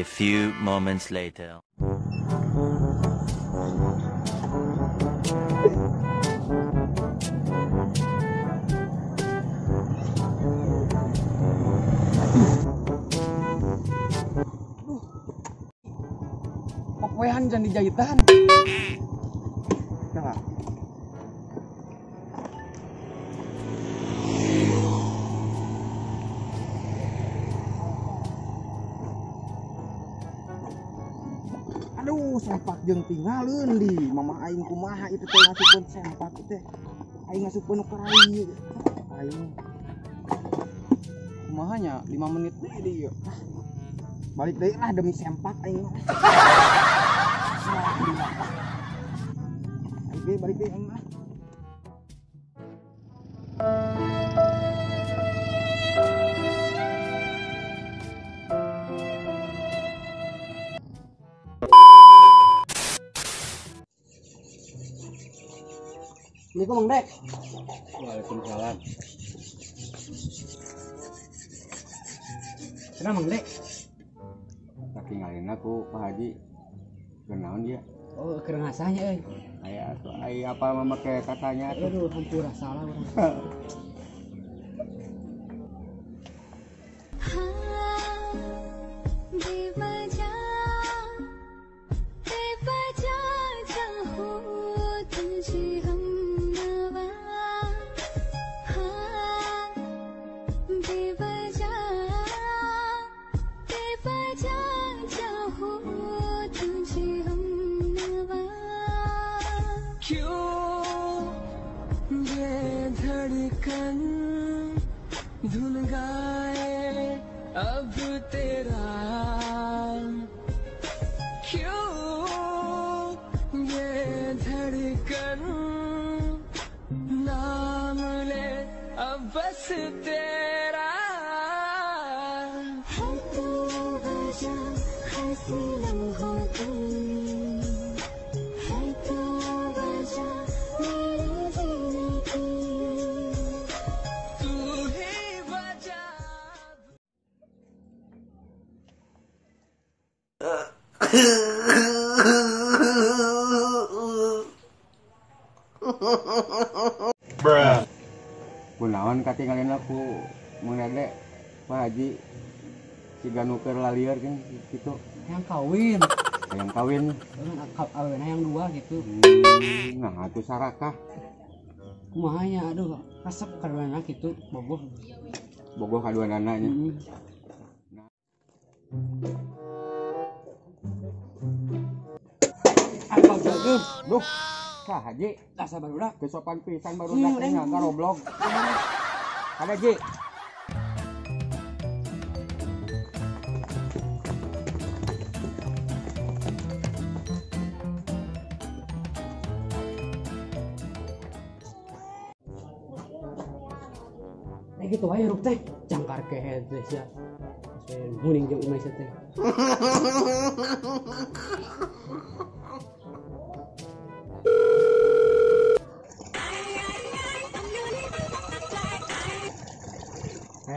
A few moments later. Pokoehan jangan dijahitan. Nah. Aduh, sempak jeung tinggalin di mama aing kumaha itu teh ngasupkeun sempak teh. Aing ngasupkeun nu karai. Aing kumaha nya 5 menit deui di ieu. Balik deui lah demi sempak aing mah. Balik deui aing mah. Assalamualaikum Mang Dek. Waalaikumsalam. Kenapa Mang Dek? Katingalin aku Pak Haji. Kenaon dia? Oh, keur ngasahnya euy. Aya atuh aya apa memakai katanya atuh. Aduh, hampura salah urang. धुन गाए अब तेरा क्यों ये धड़कन नाम ले अब बस तेरा है तू वजह हंसी लम्हों की है तू वजह मेरे जीने की Bruh. Kunaon katingalin aku Mang Dede Pak Haji siga nu keur lalieur kitu. Hayang kawin. Hayang kawin. Awena yang dua gitu. Nah, atuh sarakah. Kumaha nya aduh resep kaduana kitu bogoh. Bogoh kaduanana nya. Nah. Apa jago? Duh. Kah Haji, asa barudak kesopan pisan barudak teh ngaroblog. Ada Ji. Eh gitu wae hirup teh, jangkar kehed teh sia. Muning jeung umay teh.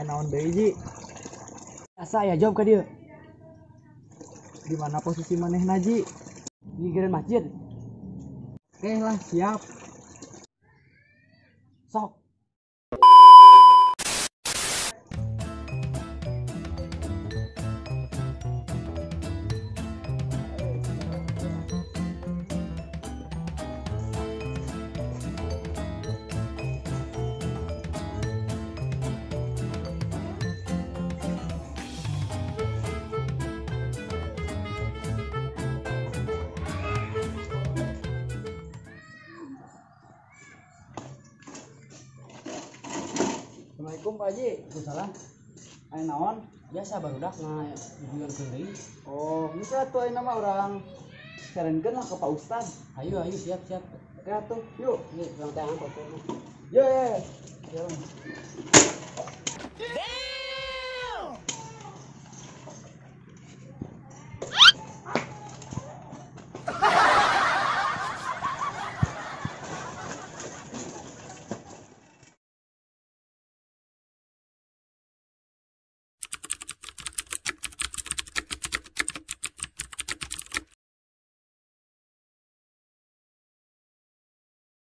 Naon deui Ji? Asa aya job ka dieu. Di mana posisi manehna Ji? Di masjid. Oke lah, siap. Sok. Assalamualaikum Pak Haji. Waalaikumsalam. Aya naon? Biasa barudak ngajujuan deui. Oh, bisa atuh ayeuna mah urang sarankeun lah ke Pak Ustad. Ayo ayo siap siap. Oke atuh, yuk. Yuk, urang teh angkot. Yo yo. Yo.